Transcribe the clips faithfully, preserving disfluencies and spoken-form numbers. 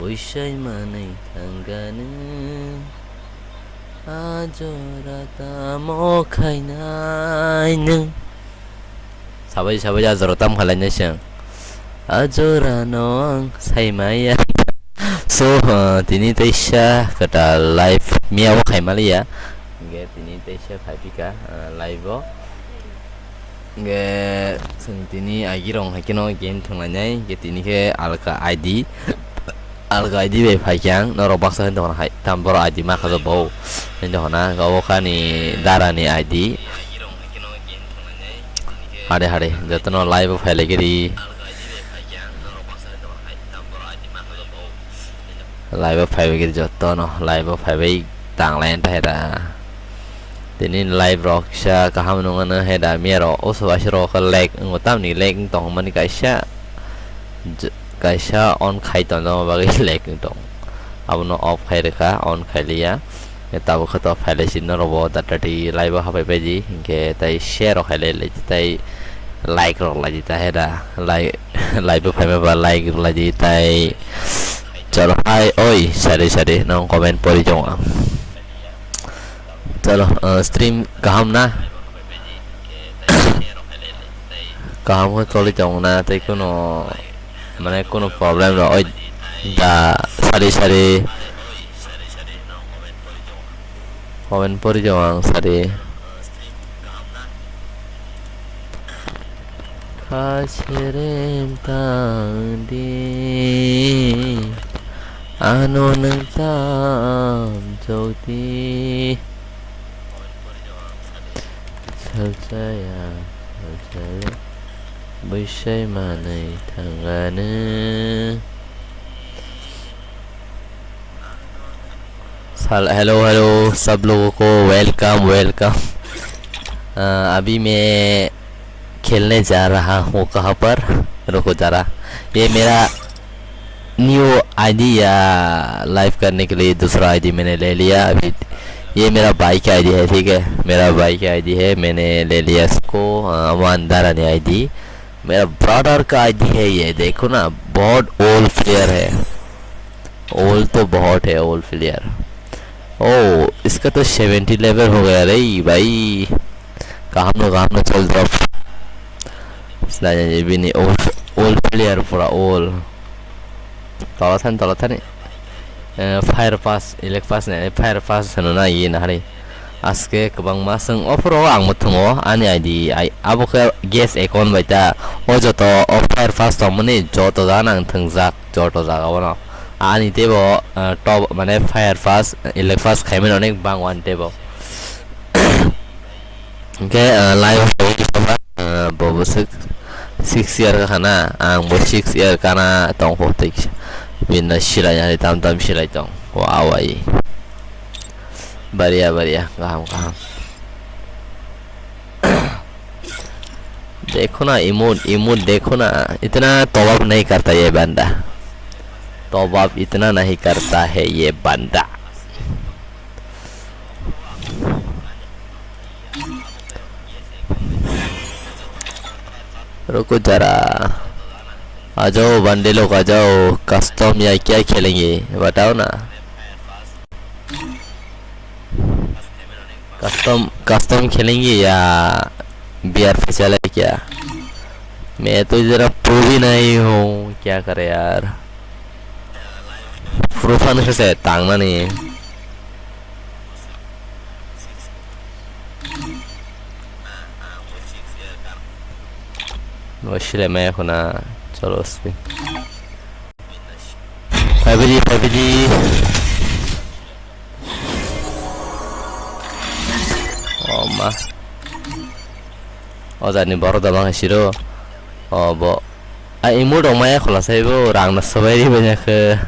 Buisai manwi thangkha nwng, a jora tamo khainai nwng. Sabai sabai a jora tam khainai se ang. A jora no ang sai maya. So, uh, tini teisa kwtal live miya o khai maliya. Hingke tini teisa khai pika, uh, live o. Hingke chwng tini agirong hai kheno game thwnglainai, hingke tini khe alka I D, alka I D bai phaikhe ang norok baksa hwn tongna hai, tam borok I D ma kha bo hwn tongna, obo kha ni dara ni I D. Hade hade jotono live o phailai giri. Live o phaibai giri jotono, live o phaibai tanglai ta hera. Tini live rok kisa kaham nung ano heda miya rok oso aisa rok khe lag wngo, tamni lag wng tong mani kaisa j-, kaisa on khai tong jama bagwi lag wng tong, abono off khai rwkha, on khai liya. Tabuk khe to phailai si norok bo data di live o habai bai di, hinkhe tai share rok khai lai lai, tai like rok lai di, ta heda like, live o phai ba like rok lai di, tai chalo hai oi sari sari nong comment pori jong ang. Chalo, uh, stream kaham na? Kaham khe choli tong na, tei kuno, mane kuno problem rok oi da sari sari. Comment pori jong ang sari. Kha serem tang di, ano nwng tam jok di. Salchaya, salchaya, buisai manwi thangano. Sal-, hello, hello, सब लोगों को welcome, welcome। अ, अभी मैं खेलने जा रहा हूँ। कहाँ पर? रुको जरा, ये मेरा न्यू आईडी या लाइव करने के लिए दूसरा आईडी मैंने ले लिया। अभी ये मेरा भाई का आईडी है, ठीक है, मेरा भाई का आईडी है, मैंने ले लिया इसको, अ, अमान दारानी आईडी। मेरा ब्रदर का आईडी है ये, देखो ना, बहुत ओल्ड प्लेयर है। ओल्ड तो बहुत है, ओल्ड प्लेयर। ओ, इसका तो सेवेंटी लेवल हो गया रे भाई। Kaham no, kaham no, chol drop. Sila ya, bini old, old player pura old. Tola thani, tola thani. Eh, fire pass, elect pass ne, fire pass hano na ye na hari. Aske kwbangma swng offer o ang muthungo ani I D, ai, abo khe guest account bai ta. O joto o fire pass tongmani joto jaga nang thwngjak, joto jaga o no. Ani teibo, eh, top mane fire pass, elect pass khaimani onek bang o ani teibo. Hingke, ah, live, ah, bo bwswk six year ka khana, ang bo six year kana tong kho tei kisa. Bini silai nani tam tam silai tong. Wa wai. Bariya, bariya, kaham, kaham. देखो ना emote, emote देखो ना, इतना top up नहीं करता ये बंदा। Top up इतना नहीं करता है ये बंदा। रुको जरा, आ जाओ बंदे लोग, आ जाओ। Custom या क्या खेलेंगे, बताओ ना। Custom, custom खेलेंगे या बियर पे चले क्या? मैं तो जरा प्रो भी नहीं हूँ, क्या करे यार। Pro fan khe se tangnani. Bo silai maya khuna, cholo spi. Phaibidi, phaibidi. O ma. O jani borok da bang siro. O bo. A imul rok maya khula sai bo, rang no swbai ri banya khe.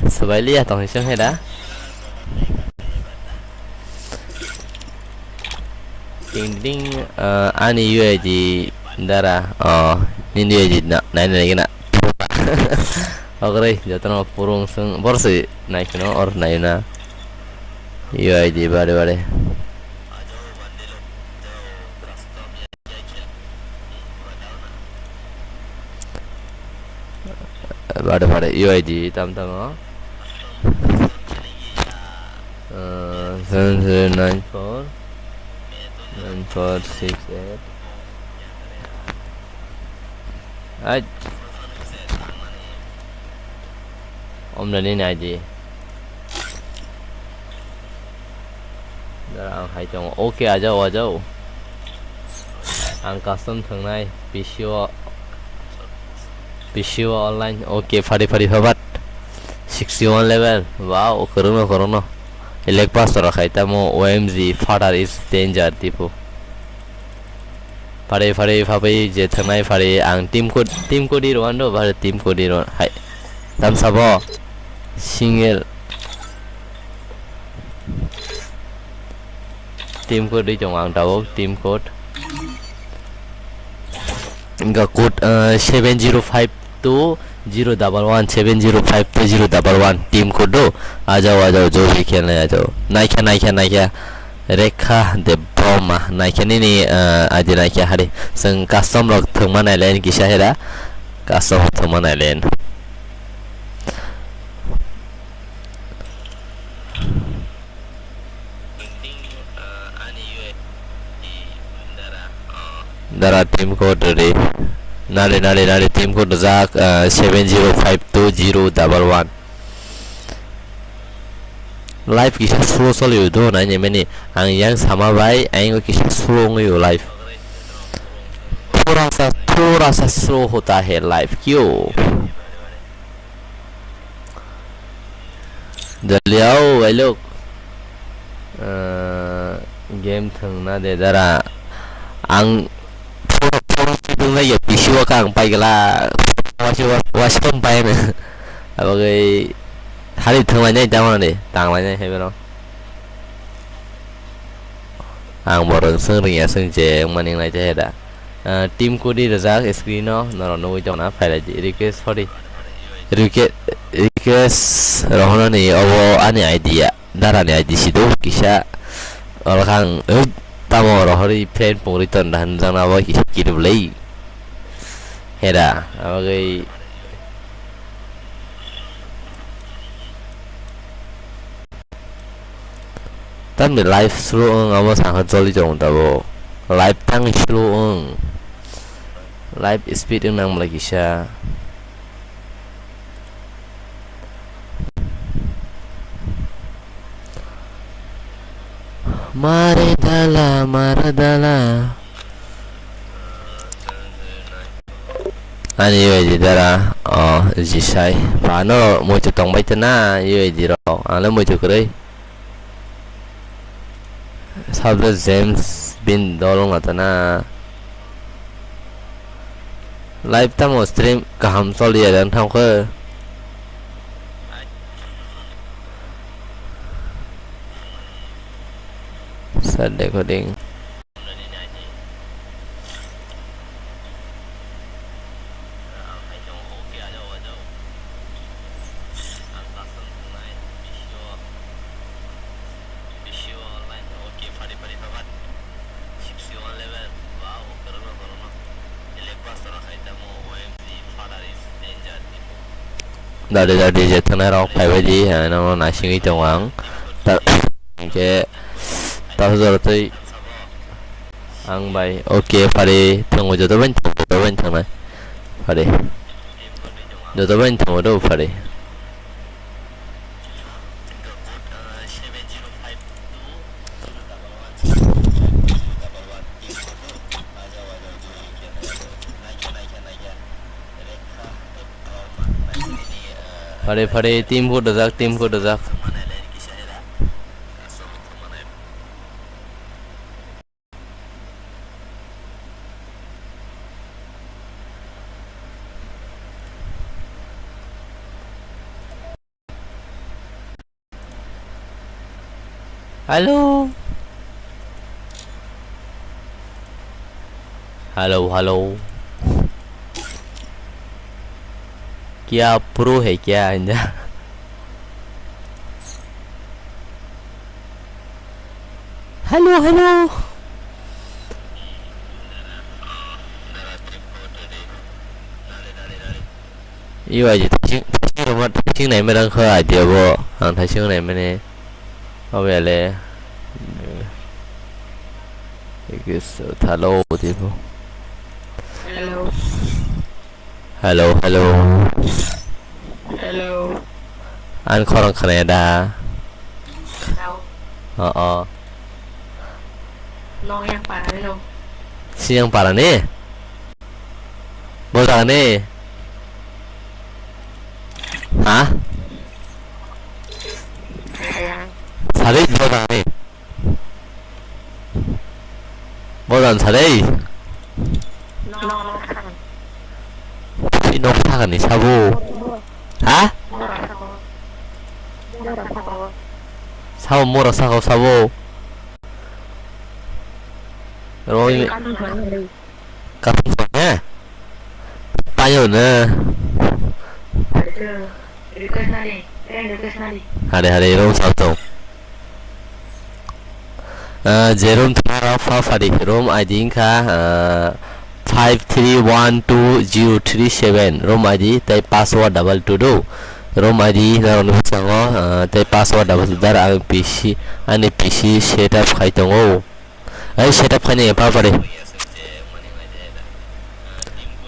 Swbai liya tong song he da. Ding ding, ah, ani U I D dara, oh, nini U I D na, nai nai gina. Ogre, jotono purung sung, borsi nai kino, or nai na. U I D bare bare. Bade bade U I D tam tamo. Uh, seven zero nine four nine four six eight. Ai. Om nani nai di. Dara ang hai tongo. Okay, ajao, ajao. Ang custom thangnai P C O, P C O online. Okay, phari phari phabat. Sixty one level. Wow, korokno, korokno. Elek pastor khai tamo O M G, father is danger, tipo. Phari phari phabai je thangnai phari ang team code, team code rwando, phari team code rwan hai. Tamsabo single team code ri tongo ang tabuk, team code. Ga code, uh, seven zero five two zero double one, seven zero five two zero double one, team code do. Ajao, ajao, jo bi khelnai ajao. Naikha, naikha, naikha. Rekha Debbarma, naikhe nini, ah, I D naikhe hari. Chwng custom rok thwngma nailen kisa hera. Custom rok thwngma nailen. Dara team code ready. Nari, nari, nari team code jak, ah, seven zero five two zero double one. Live kisa slow choli do nai ni mani ang yang sama bai ang kisa slow wngwi o live. Thora sa, thora sa slow hota hai live kyo. Jaldi ao, ai lok. Eh, game thwngna de dara. Ang phone, phone si thwngna ya P C o ka ang pai gala. Wasi, wasi kom pai na. Abagwi hari thwnglainai tamo ni, tanglainai hai bero. Ang borok swng rwngya swng je wngmani wngnai te heda. Ah, team code rijak screen o norok nugwi tongna phailai di. Request, sorry. Request, request rohornani obo ani idea. Darani idea si do kisa. Oro kang, eh, tamo rohorwi friend pungri ton da hwnjakna abo kisa kirib lei. Heda, abagwi. Tamni live slow wng, abo sakha joli tongo tabuk. Live tang slow wng. Live speed wng nang mala kisa. Mare dala, mara dala. Ani U I D dara, o, jisai. Phano muitu tongbai tana U I D rok. Ang le muitu kwrwi. Sabda James bin dolong atana. Live tamo stream kaham choliya jang thangkhe. Sir decoding. Dadi dadi je thwnai rok phaibai di, eh, nono naisingwi tongo ang. Ta-, hingke ta jora tei ang bai, okay, phari thwngwi joto bai thwng, joto bai thwngnai. Phari. Joto bai thwngwi do phari. Phare phare team code dojak, team code dojak. Hello. Hello, hello. क्या प्रो है क्या इंजा? Hello, hello. U I D thaising, thaising rwma, thaising naimani rang kha idea bo. Ang thaising naimani. Obo ya le. Hello, tipo. Hello. Hello, hello. Hello. Ang khorang khana ya da. Hello. Oh, oh. Nong yang parani nong. Si yang parani? Bo jagani? Ha? Ayang. Sari bo jagani? Bo jagani sari? Nong, nong, nong. Si nong jagani sabo? Ha? Sabo mora sabo sabo. Roi. Kathum song he. Payo na. Hare hare room sab to. Ah, je room thara fa fadi room I D wngkha, ah, five three one two zero three seven room I D tei password double two do. Room I D narok ni bwskango, ah, tei password double two dar ang P C, ani P C setup khai tongo. Ai setup khaina ya pha pare.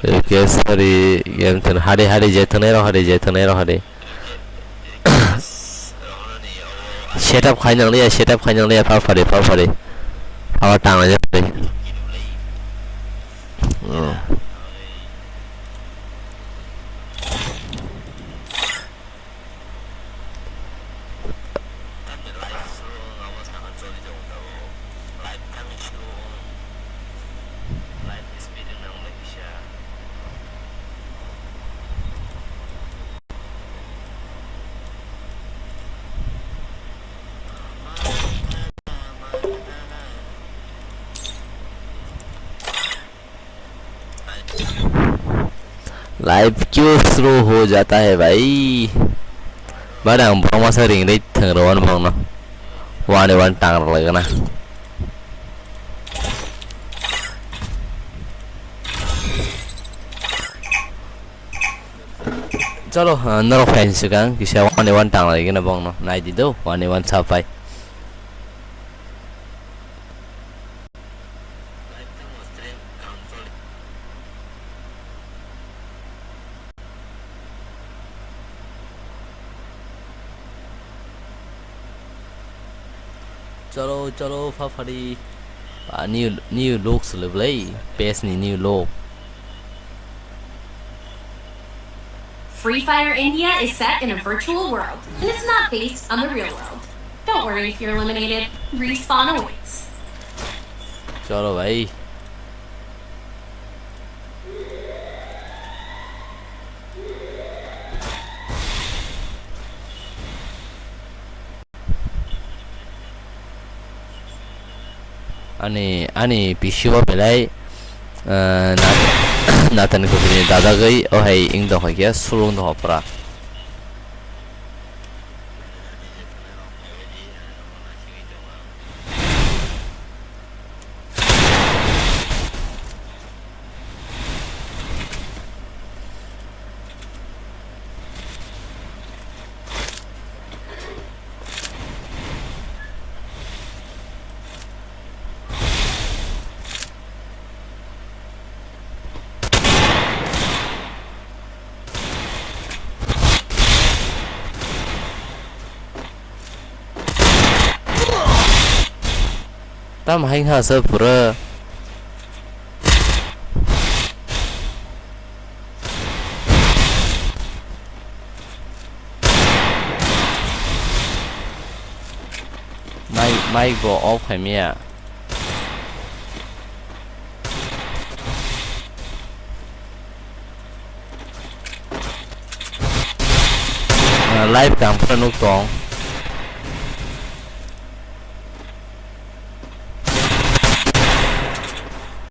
Okay, sorry, game thun hari hari je thunai ro hari je thunai ro hari. Setup khaina nang ya, setup khaina nang ya pha pare, pha pare. Awa tang ya pare. Oh. Live क्यों स्लो हो जाता है भाई? Bari ang borok masa ring rwi thwng rw ano bangno. One one tang rw lai gana. Chalo, ah, norok phai swkang kisa one one tang lai gana bangno. Nai di do, one one sa phai. Chalo, chalo, pha phadi. Ah, new, new looks le belai. Pes ni new look. Free Fire India is set in a virtual world, and it's not based on the real world. Don't worry if you're eliminated. Respawn awaits. Chalo bhai. Ani, ani P C o belai, eh, nat-, natan kwthwini dajagwi, o hai wng tong kha khe, sulung tong kha pura. Tam hai ha se pura. Mic, mic bo off hai maya. Ah, live tang phano nuk tong.